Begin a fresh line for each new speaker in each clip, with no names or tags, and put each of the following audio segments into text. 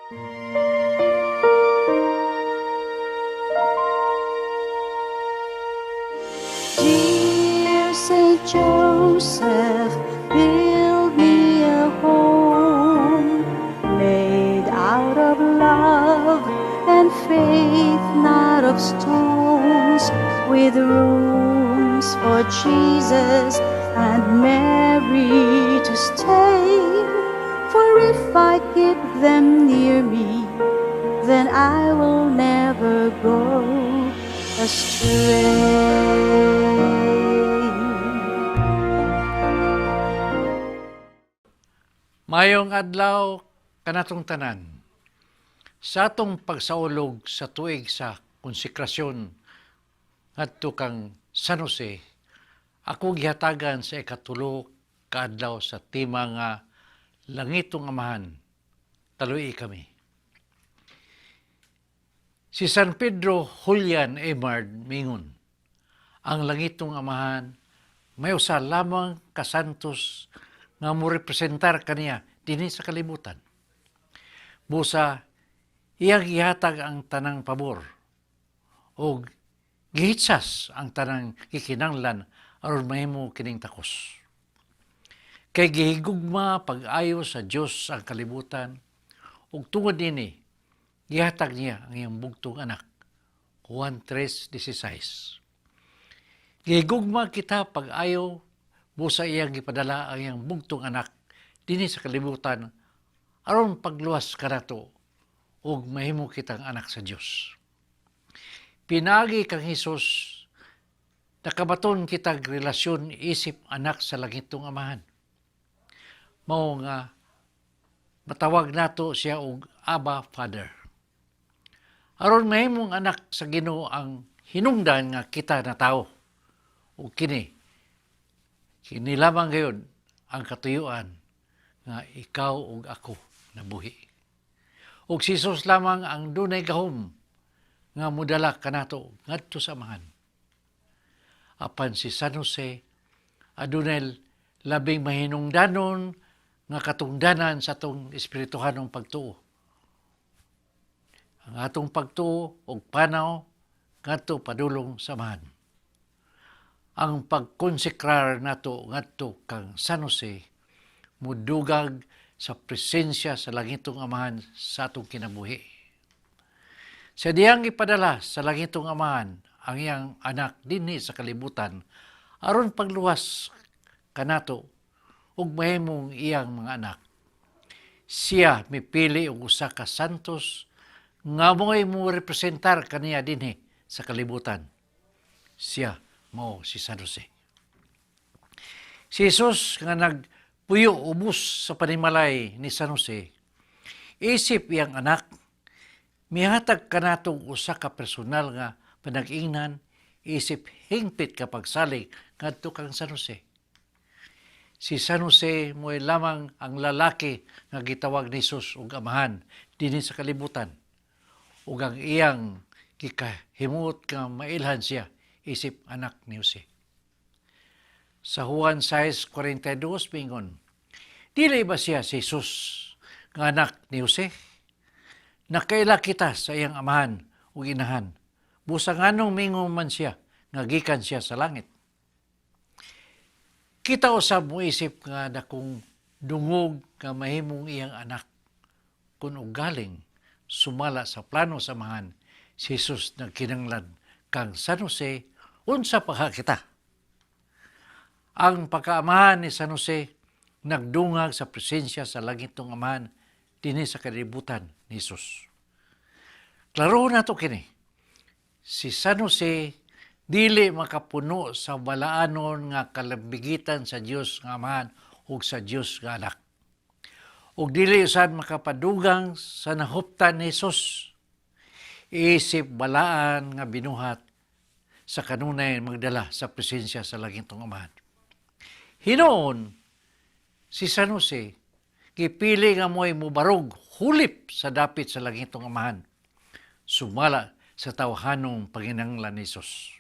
Dear Saint Joseph, build me a home made out of love and faith, not of stones, with rooms for Jesus and Mary to stay. For if I keep them near me, then I will never go astray.
Mayong adlaw kanatong tanan. Sa atong pagsaulog sa tuig sa konsekrasyon ngadto kang San Jose, ako gihatagan sa ikatulo ka adlaw sa tema nga Langitong Amahan, taluyi kami. Si San Pedro Julian Eymard mingon, ang Langitong Amahan may usa lamang ka santos nga mo representar kaniya dinhi sa kalibutan. Busa iyang gihatag ang tanang pabor og gihitsas ang tanang gikinanglan aron mahimo kining takos. Kay gihigugma pag-ayo sa Dios ang kalibutan ug tungod nini gihatag niya ang iyang bugtong anak. Juan 3:16. Gihigugma kita pag-ayo busa iyang gipadala ang iyang bugtong anak dinhi sa kalibutan aron pagluwas kanato ug mahimo kitang anak sa Dios. Pinaagi kang Hesus, nakabaton kitag relasyon isip anak sa langitong Amahan. Mao nga matawag nato siya og Abba Father. Aron mahimong anak sa Ginoo ang hinungdan nga kita na tawo. Ug kini lamang gayud ang katuyuan nga ikaw ug ako nabuhi. Ug si Jesus lamang ang dunay gahom nga modala kanato ngadto sa Amahan. Apan si San Jose adunay labing mahinungdanon nga katungdanan sa atong espirituhanong pagtuo. Ang atong pagtuo ug panaw ngadto padulong sa Amahan. Ang pagkonsekrar nato ngadto kang San Jose mudugag sa presensya sa langitong Amahan sa atong kinabuhi. Sa diyang ipadala sa langitong Amahan ang iyang anak dinhi sa kalibutan aron pagluwas kanato ug mahimong iyang mga anak. Siya mipili og usa ka santos nga mo'y mo representar kaniya dinhi sa kalibutan. Siya mao si San Jose. Si Jesus nga nagpuyo ubos sa panimalay ni San Jose, isip iyang anak, mihatag kanatong usa ka personal nga panag-ingnan isip hingpit ka pagsalig ngadto kang San Jose. Si San Jose mo'y lamang ang lalaki nga gitawag ni Jesus og amahan dinhi sa kalibutan. Ug ang iyang gikahimuot nga mailhan siya isip anak ni Jose. Sa Juan 6:42 mingon, dili ba siya si Jesus nga anak ni Jose? Nakaila kita sa iyang amahan ug inahan. Busa nganong mingon man siya nga gikan siya sa langit? Kita usab moisip nga dakong dungog nga mahimong iyang anak kun ugaling sumala sa plano sa Amahan si Jesus nagkinanglan kang San Jose, unsa pa kita? Ang pagkaamahan ni San Jose nagdungag sa presensya sa langitong Amahan dinhi sa kalibutan ni Jesus. Klaro na to kini. Si San Jose dili makapuno sa balaanon nga kalambigitan sa Dios nga Amahan ug sa Dios nga Anak. Ug dili usab makapadugang sa nahuptan ni Jesus. Isip balaan nga binuhat sa kanunay magdala sa presensya sa langitong Amahan. Hinuon, si San Jose gipili nga mo'y mubarog hulip sa dapit sa langitong Amahan, sumala sa tawhanong panginanglan ni Jesus.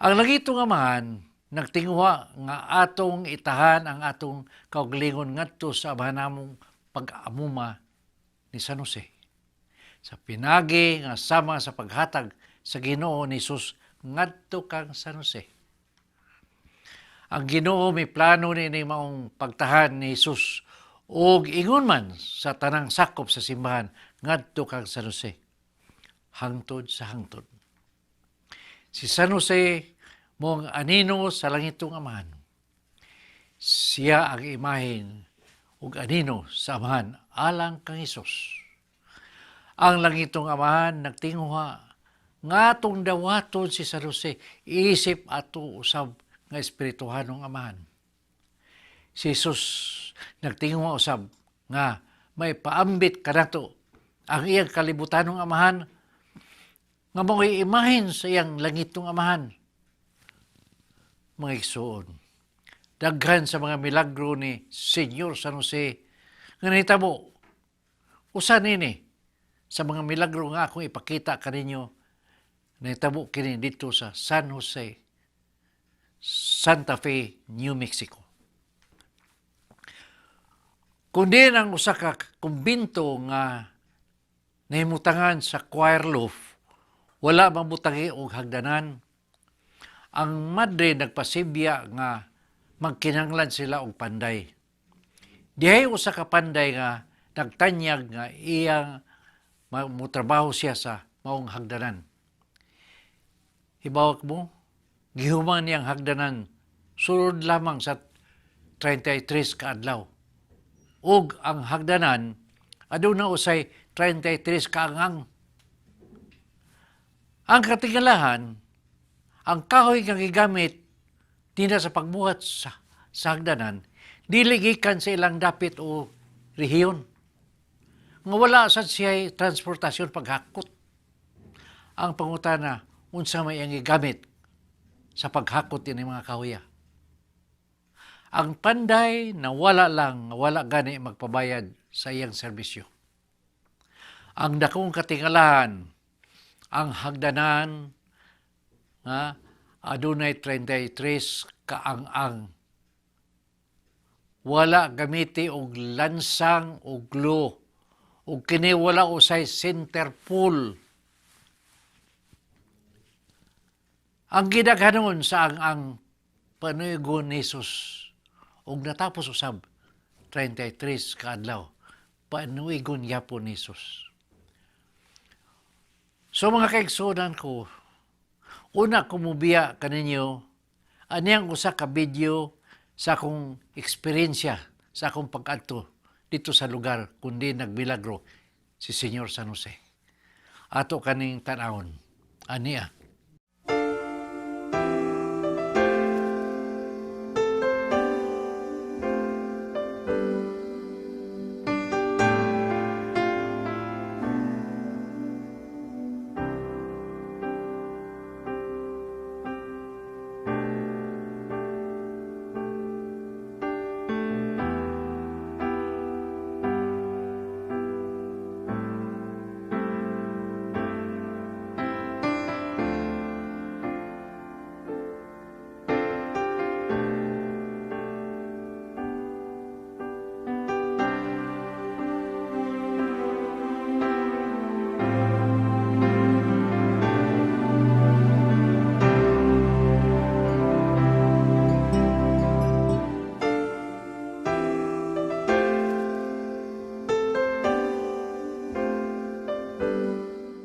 Ang langitong Amahan nagtinguha nga atong itahan ang atong kaugalingon ngadto sa amahan namong pag-amuma ni San Jose. Sa pinagi nga sama sa paghatag sa Ginoo ni Jesus ngadto kang San Jose. Ang Ginoo may plano niini maong pagtahan ni Jesus ug ingon man sa tanang sakop sa simbahan ngadto kang San Jose hangtod sa hangtod. Si San Jose mao ang anino sa langitong Amahan. Siya ang imahen ug anino sa Amahan alang kang Hesus. Ang langitong Amahan nagtinguha nga atong dawaton si San Jose isip ato usab nga espirituhanong Amahan. Si Jesus nagtinguha usab nga may paambit kanato ang iyang kalibutanong Amahan nga mao'y imahen sa iyang langitong Amahan. Mga igsoon, daghan sa mga milagro ni Senyor San Jose nga nahitabo. Usa nini sa mga milagro nga akong ipakita kaninyo, nahitabo kini dito sa San Jose, Santa Fe, New Mexico. Kundi ang usa ka kumbinto nga nahimutangan sa choir loft, wala mabutangi og hagdanan. Ang madre nagpasibya nga magkinahanglan sila og panday. Dihay usa ka panday nga nagtanyag nga iyang motrabaho siya sa maong hagdanan. Hibawak mo, gihuman niyang hagdanan sulod lamang sa 33 ka adlaw. Ug ang hagdanan aduna usay 33 ka angang. Ang katingalahan, ang kahoy nga gigamit nila sa pagbuhat sa hagdanan, dili gikan sa ilang dapit o rehiyon. Nga wala sad siya transportasyon paghakot. Ang pangutana, unsa may ang gigamit sa paghakot ini mga kahoya? Ang panday na wala lang, wala gani magpabayad sa iyang serbisyo. Ang dakong katingalahan, ang hagdanan nga adunay 33 kaang-ang. Wala gamiti og lansang o glue ug kini wala usay center pull. Ang gidaghanon sa ang panuygon ni Jesus ug natapos usab 33 ka adlaw, panuigon gyapon ni Jesus. So mga kaigsuonan ko, una ko mubiya kaninyo aniyang usa ka video sa akong eksperyensya sa akong pag-adto dito sa lugar kundi nagmilagro si Senyor San Jose. Ato kaning tan-awon. Ania.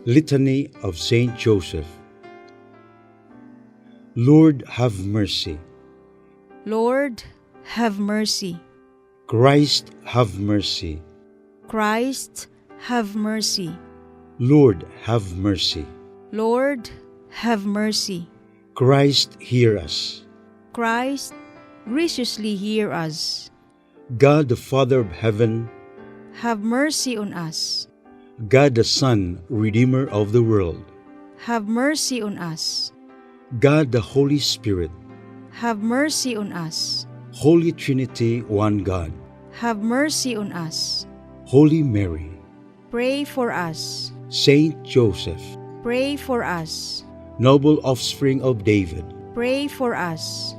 Litany of Saint Joseph. Lord, have mercy.
Lord, have mercy.
Christ, have mercy.
Christ, have mercy.
Lord, have mercy.
Lord, have mercy.
Christ, hear us.
Christ, graciously hear us.
God, the Father of heaven,
have mercy on us.
God the Son, Redeemer of the world,
have mercy on us.
God the Holy Spirit,
have mercy on us.
Holy Trinity, one God,
have mercy on us.
Holy Mary,
pray for us.
Saint Joseph,
pray for us.
Noble offspring of David,
pray for us.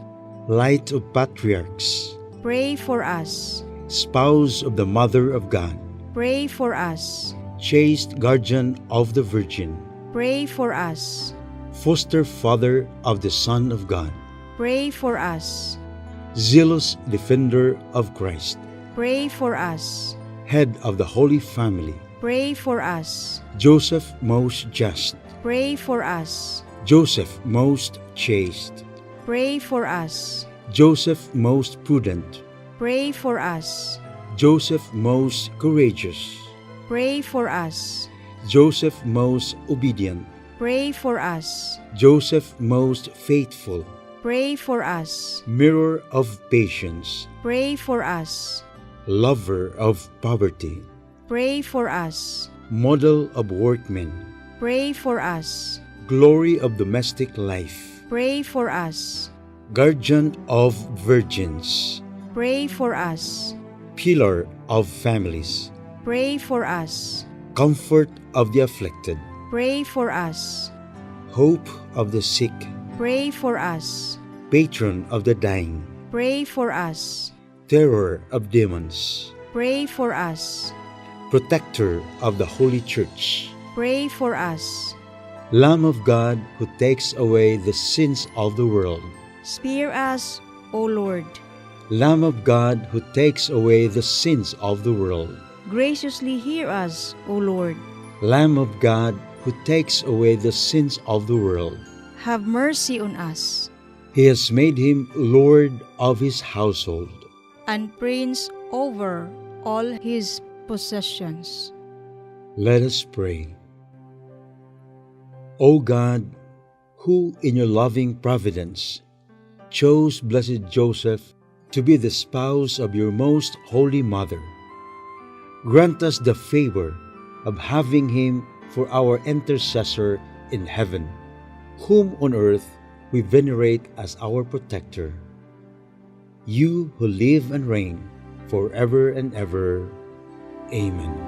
Light of patriarchs,
pray for us.
Spouse of the Mother of God,
Pray for us.
Chaste guardian of the Virgin,
Pray for us.
Foster father of the Son of God,
Pray for us.
Zealous defender of Christ,
Pray for us.
Head of the Holy Family,
Pray for us.
Joseph most just,
Pray for us.
Joseph most chaste,
Pray for us.
Joseph most prudent,
Pray for us.
Joseph most courageous,
Pray for us.
Joseph most obedient,
Pray for us.
Joseph most faithful,
Pray for us.
Mirror of patience,
Pray for us.
Lover of poverty,
Pray for us.
Model of workmen,
Pray for us.
Glory of domestic life,
Pray for us.
Guardian of virgins,
Pray for us.
Pillar of families,
Pray for us.
Comfort of the afflicted,
Pray for us.
Hope of the sick,
Pray for us.
Patron of the dying,
Pray for us.
Terror of demons,
Pray for us.
Protector of the Holy Church,
Pray for us.
Lamb of God who takes away the sins of the world,
Spare us, O Lord.
Lamb of God who takes away the sins of the world,
Graciously hear us, O Lord.
Lamb of God who takes away the sins of the world.
Have mercy on us.
He has made him Lord of his household,
And prince over all his possessions.
Let us pray. O God, who in your loving providence chose blessed Joseph to be the spouse of your most holy mother, grant us the favor of having him for our intercessor in heaven, whom on earth we venerate as our protector. You who live and reign forever and ever. Amen.